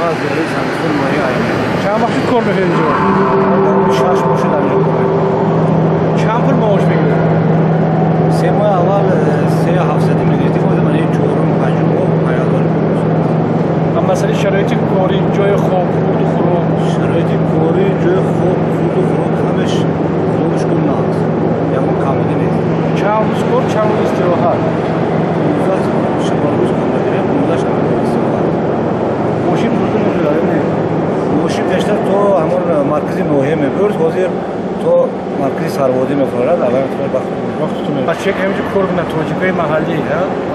از اداره سنگستان ماهی آینه. چند وقت کار میکنید اینجا؟ 6 ماه شد اینجا کار میکنم. چند پول معاش میگیرید؟ 3 ماه اول 3.7 میگرفتیم، حالا من 4 5 ماه 5000 پول. و مسئله شرایط کاری، جای خواب، خورد و خوراک؟ شرایط کاری، جای خواب، خورد و خوراک همش خودش کن نیست. یکم کمبودی نیست. چند روز کار، چند روز استراحت؟ 15 شبانه روز کار میکنیم، 15 شبانه روز استراحت. ماشین برده می‌برد نه؟ ماشین بیشتر تا همون مرکزی نوحه میبرد، حاضر تا مرکزی سروادی میفرارد. الان وقتتون بچه که همینجا کار میکنن تاجیکای محلی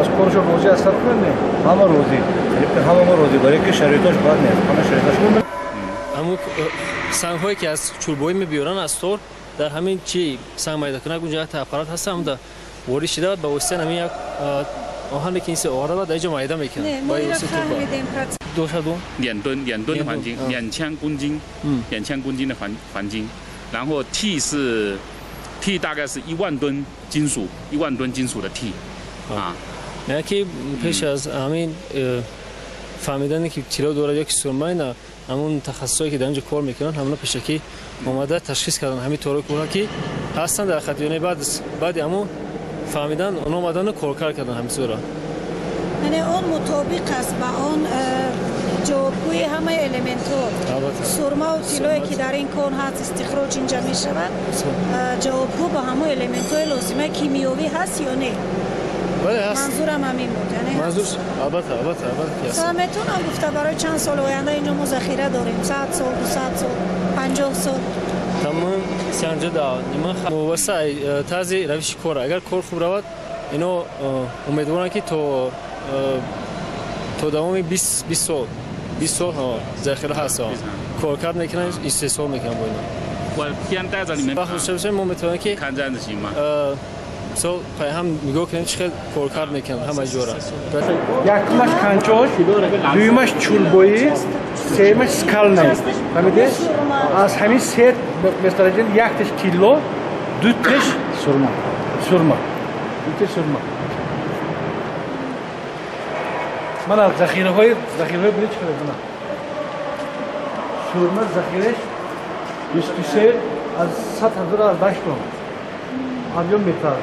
از کارشون راضی هستن نه؟ همه راضی، همه ما راضی، برای که شرایطش بد نیست، همه شرایطش خوب. همون سنگ‌هایی که از چوب‌های میبیارن از تور در همین چی سنگ میده کنه اونجا аппарат هست، هم در ворид шуда ба воситаи ҳамин як оҳане ки ин се оварда дар инҷо майда мекунад. Не, мо инро фаҳмидем. 多少吨？ 2吨，2吨的黄金，2000公斤，2000公斤的黄金，然后 T 是 T 大概是1万吨金属，1万吨金属的 T， 啊。 яъне ки пеш аз ҳамин фаҳмидане ки тилло дорад ё ки сурма, ина ҳамон мутахассисое ки дар инҷо кор мекунанд, ҳамона пешакӣ омада ташхис карданд ҳамин торои ки ҳастанд дар хат, яъне баъди ҳамон фаҳмидан оно омадану коркар карданд ҳамин чизро. Яъне он мутобиқ аст ба он ҷавобгӯи ҳамаи элементҳо. Сурмаву тиллое ки дар ин кон ҳаст, истихроҷ инҷа мешавад, ҷавобгӯ ба ҳамон элементҳои лозимаи кимиёвӣ ҳаст ё не? Бале, ҳаст. Манзурам ҳамин буд. Манзур албатта, албатта, албатта ки ҳаст. Метавонам гуфта барои чанд сол оянда инҷо мо захира дорем? 100 сол, 200 сол, 50 сол? Тамом сианҷа да нима мувасса тарзи равиши кор. Агар кор хуб равад, ино умедворанд ки то давоми 20 сол, 20 сол захира ҳаст. Коркард мекунанд, истеҳсол мекунанд бо ино. Вақт дошта бошем, мо метавонем ки мисол пайҳам нигоҳ кунем чӣ хел коркард мекунанд ҳама ҷора. Якумаш канчош, дуюмаш чулбоӣ, сеюмаш скалнай. Фаҳмидед? Аз ҳамин се месторождение якташ тилло, дуташ сурма. Сурма. Дуташ сурма. Мана захираҳои бинед чӣ қадар мана. Сурма захираш 23 аз 100 ҳазор аз 8 тонн. Объем металл.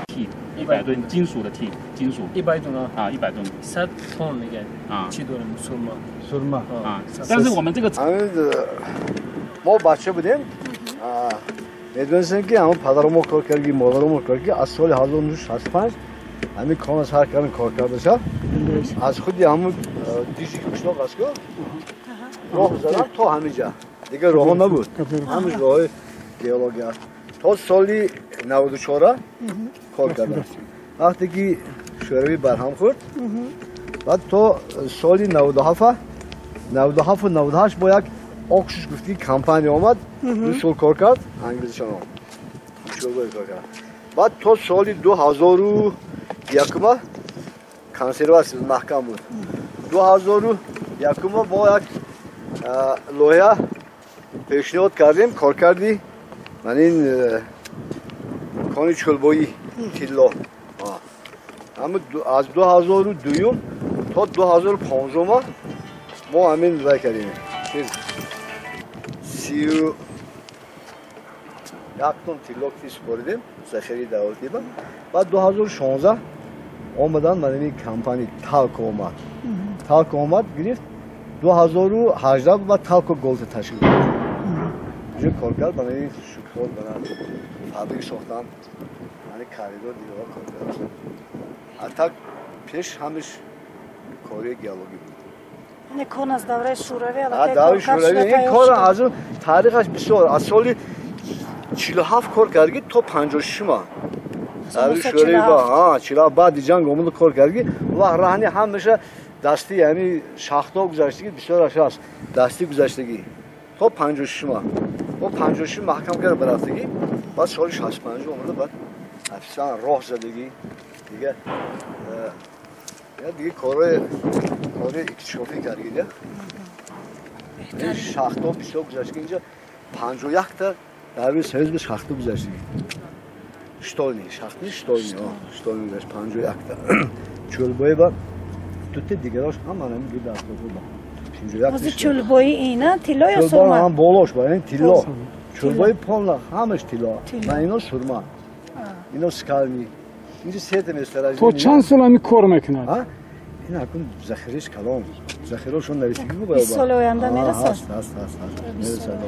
T 100吨金属的 T 金属100吨啊，100吨，100тонн мегӯяд. Чӣ дорем? Сурма. Сурма.但是我们这个 мо бача будем, медонистем ки ҳамон падаромо кор карди, модаромо кор карди, аз соли 1965 ҳамин кон сар кардан кор кардаша. Аз худи ҳамон дижи қишлоқ аст ку роҳ задан то ҳаминҷа. Дигар роҳҳо набуд. Ҳамаш роҳҳои геология аст. То соли 94 кор кардам. Вақте ки Шӯравӣ барҳам хӯрд, баъд то соли 97 97 98 бо як Окшуш гуфт ки компания омад, 2 сол кор кард, англисчан кор кард. Баъд то соли 2001 консерватсия маҳкам буд. 2001 бо як лоиҳа пешниҳод кардем, кор карди ман ин кони чӯлбоӣ тилло. Ҳама аз 2002 то 2015 мо ҳамин лоиҳа кардем. 31 тонн тилло ки супоридем захираи давлатӣ. Баъд 2016 омадан ман ин компания Талко омад. Талко омад гирифт. 2018 баъд Талко Голд ташкил кард. Инҷо кор кард, ман ин шукрол ман фабрик сохтам. Ман коридор дигар кор кард. Ҳатто пеш ҳамаш кори геологӣ буд. Не кон аз давраи Шӯравӣ аллакай давраи Шӯравӣ ин кор аз таърихаш бисёр аз соли 47 кор кард то 56 ма. Давраи Шӯравӣ ба 47 баъди ҷанг омада кор кард. Ва раҳни ҳамеша дасти, яъне шахтҳо гузаштагӣ бисёраш аст. Дасти гузаштагӣ то 56 ма. Мо 56 маҳкам карда барафтагӣ, баъд соли 65 омада баъд официал роҳ задагӣ. Дигар дига корҳои иктишофӣ кардагӣ. Ин шахтҳо бисёр гузаштагӣ. Инҷа 51 та давраи Союз шахтҳо гузаштагӣ. Штольни, шахтни штольни, штольни гузашт 51-та. Чӯлбои ба дута дигарош ҳама ҳамин гирд атрофу ба. 51. Ҳозир Чӯлбои ина тилло ё сурма? Ҳам болош ба ин тилло. Чӯлбои полна ҳамаш тилло. Ва ино сурма. Ино скальный. Инҷа сета месторождение. То чанд сол ҳамин кор мекунад? Ин акун захираш калон. Захирашон нависигӣ бо. 20 соли оянда мерасад? Ҳаст, ҳаст, ҳаст. Мерасад.